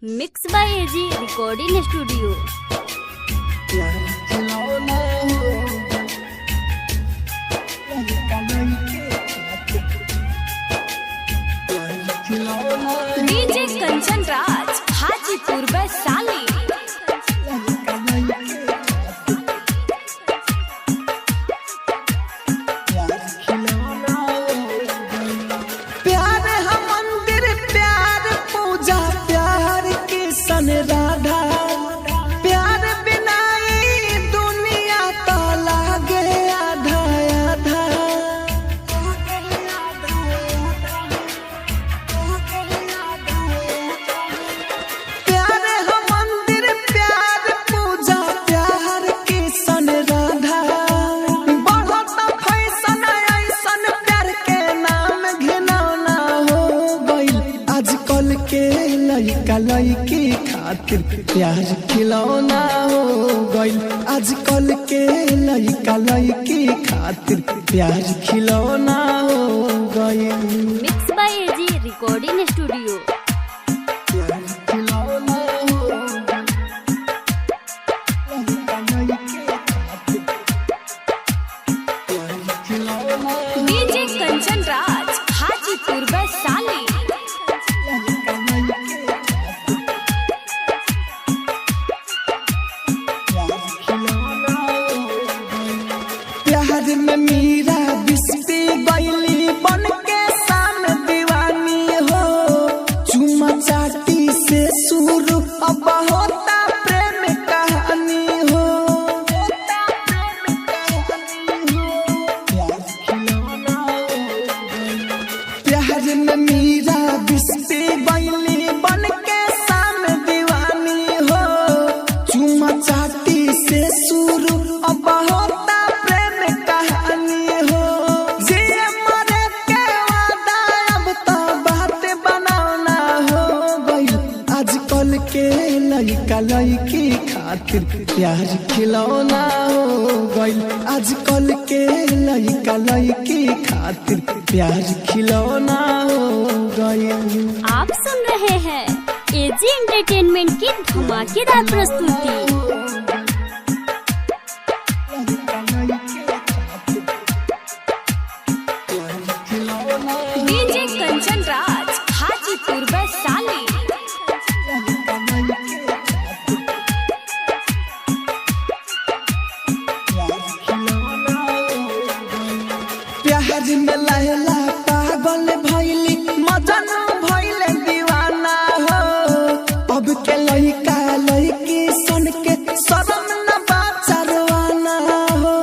Mix by AG recording studio. प्यार खिलौना हो लड़का लड़की खातिर प्यार खिलौना डीजे कंचन राज, हाजीपुर, वैशाली। लड़का लड़की खातिर प्यार खिलौना हो। प्यार हम मंदिर, प्यार पूजा, प्यार किशन राधा, प्यार बिना ई दुनिया तो लागे आधा आधा। प्यार हम मंदिर, प्यार पूजा, प्यार किशन राधा, बढ़त फैशन ऐसन प्यार के नाम घिनौना हो गइल। आजकल के लइका लइकी खातिर प्यार खिलौना हो गइल। आजकल के लइका लइकी खातिर प्यार खिलौना हो गइल। Mix by AG recording studio. प्यार खिलौना हो लड़का लड़की खातिर प्यार खिलौना डीजे कंचन राज, हाजीपुर, वैशाली। लड़का लड़की खातिर प्यार खिलौना हो गइल। प्यार में मीरा बिस्पी गैली बन के शाम दीवानी हो, चुमा चाटी से शुरू अब होता प्रेम कहानी हो। प्यार खिलौना हो गइल। प्यार में मीरा बिस्पी गैली बन के शाम दीवानी हो, चुमा चाटी से शुरू अब होता प्रेम कहानी हो। जे मरे के वादा अब तो बात बनाना हो गइल। आजकल के लइका लइकी खातिर प्यार खिलौना हो गइल। आजकल के लइका लइकी खातिर प्यार खिलौना हो गइल। आप सुन रहे हैं एजी एंटरटेनमेंट की धमाकेदार प्रस्तुति। डीजे कंचन राज, हाजीपुर, वैशाली। प्यार में लहला पागल भैली, मजनू भैले दीवाना हो, अब के लइका लइकी सन के शरम न बाचरवाना हो।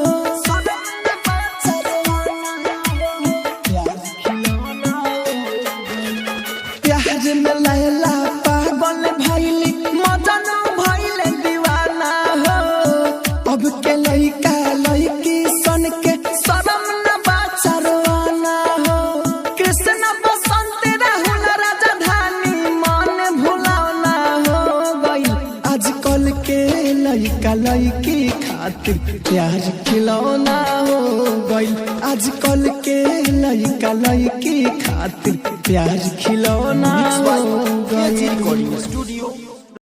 शरम न बाचरवाना हो। प्यार खिलौना हो गइल। प्यार में लैला पागल भैली, मजनू भैले दीवाना हो, अब के लइका लइकी सन के शरम न बाचरवाना हो। कृष्ण बसंत राहुल राजधानी मन भुलाना हो गइल। आजकल के लइका लइकी खातिर प्यार खिलौना हो गइल। आजकल के लइका लइकी खातिर प्यार खिलौना हो एजी गइल। Recording studio.